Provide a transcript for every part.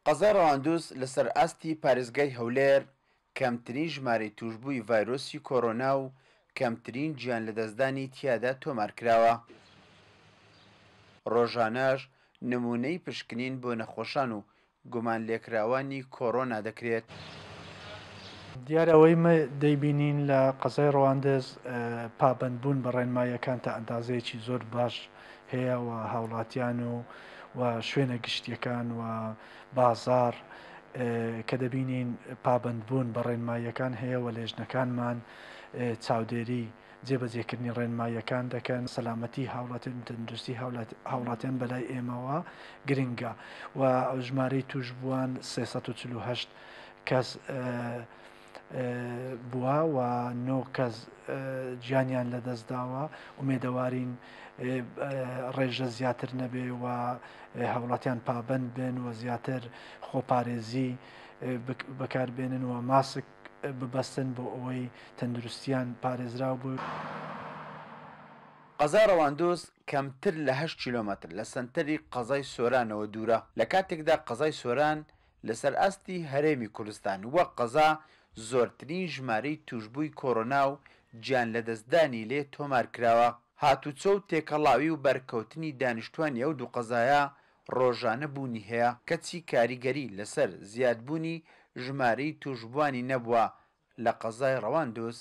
قەزای ڕەواندوز لەسەر ئاستی پارێزگای هەولێر کەمترین ژمارەی تووشبووی ڤایرۆسی کۆرۆنا و کەمترین گیانلەدەستدانی تیادا تۆمارکراوە. ڕۆژانەش نموونەی پشکنین بۆ نەخۆشان و گومانلێکراوانی کۆرۆنا دەکرێت. دیارە ئەوەی مە دەیبینین لە قەزای ڕەواندز پابەندبوون بە ڕێنماییەکان تا ئەندازەیەکی زۆر باش هەیە و هاوڵاتیان و و شوێنە گشتیەکان و بازاڕ کە دەبینین پابەندبوون بە ڕێنماییەکان هەیە و لێژنەکانمان چاودێری جێبەجێکردنی ڕێنماییەکان دەکەن، سەلامەتی هاوڵاتیان و تەندروستی هاوڵاتیان بەلای ئێمەوە گرنگە و ژمارەی تووشبووان 348 کەس بووە و 9 کەس گیانیان لەدەستداوە، ئومێدەوارین ڕێژە زیاتر نەبێ و هاوڵاتیان پابەند بن و زیاتر خۆپارێزی بەکاربێنن و ماسک ببەستن بۆ ئەوەی تەندروستیان پارێزراو بێت. قەزای ڕەواندوز کەمتر لە هەشت کیلۆمەتر لە سەنتەری قەزای سۆرانەوە دوورە، لە کاتێکدا قەزای سۆران لەسەر ئاستی هەرێمی کوردستان وەک قەزا زۆرترین ژمارەی تووشبووی کۆرۆنا و گیانلەدەستدانی لێ تۆمارکراوە. هاتوچۆ و تێکەڵاوی و بەرکەوتنی دانیشتوانی ئەو دوو قەزایە ڕۆژانە بوونی هەیە، کەچی کاریگەری لەسەر زیادبوونی ژمارەی تووشبووانی نەبووە لە قەزای ڕەواندوز.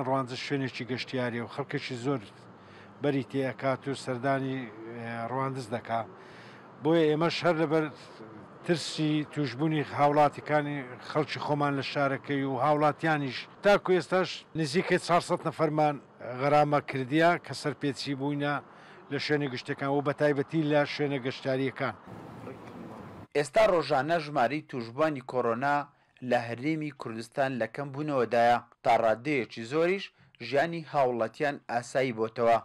ڕواندز شوێنێکی گەشتیاریە و خەڵکێکی زۆر بەری تێ ئەکات و سەردانی ڕواندز دەکا، بۆیە ئێمەش هەر لەبەر ترسی تووشبوونی هاوڵاتیکانی خەڵکی خۆمان لە شارەکەی و هاوڵاتیانیش تاکو ئێستاش نزیکەی 400 نەفەرمان غەرامە کردیە کە سەرپێچی بووینە لە شوێنە گشتیەکان و بەتایبەتی لە شوێنە گەشتیارییەکان. ئێستا ڕۆژانە ژمارەی تووشبووانی کۆرۆنا لە هەرێمی کوردستان لە کەمبوونەوەدایە، تا ڕاددەیەکی زۆریش ژیانی هاوڵاتیان ئاسایی بۆتەوە،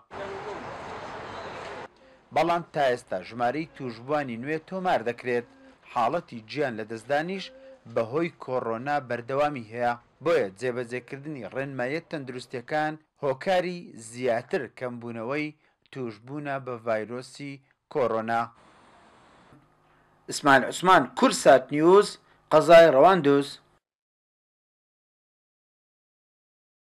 بەڵام تا ئێستا ژمارەی تووشبووانی نوێ تۆمار دەکرێت، حاڵەتی گیان لەدەستدانیش بەهۆی کۆرۆنا بەردەوامی هەیە، بۆیە جێبەجێکردنی ڕێنماییە تەندروستییەکان هۆکاری زیاتر کەمبوونەوەی تووشبوونە بە ڤایرۆسی کۆرۆنا. ئیسماعیل عوسمان، کوردسات نیوز، قەزای ڕەواندوز.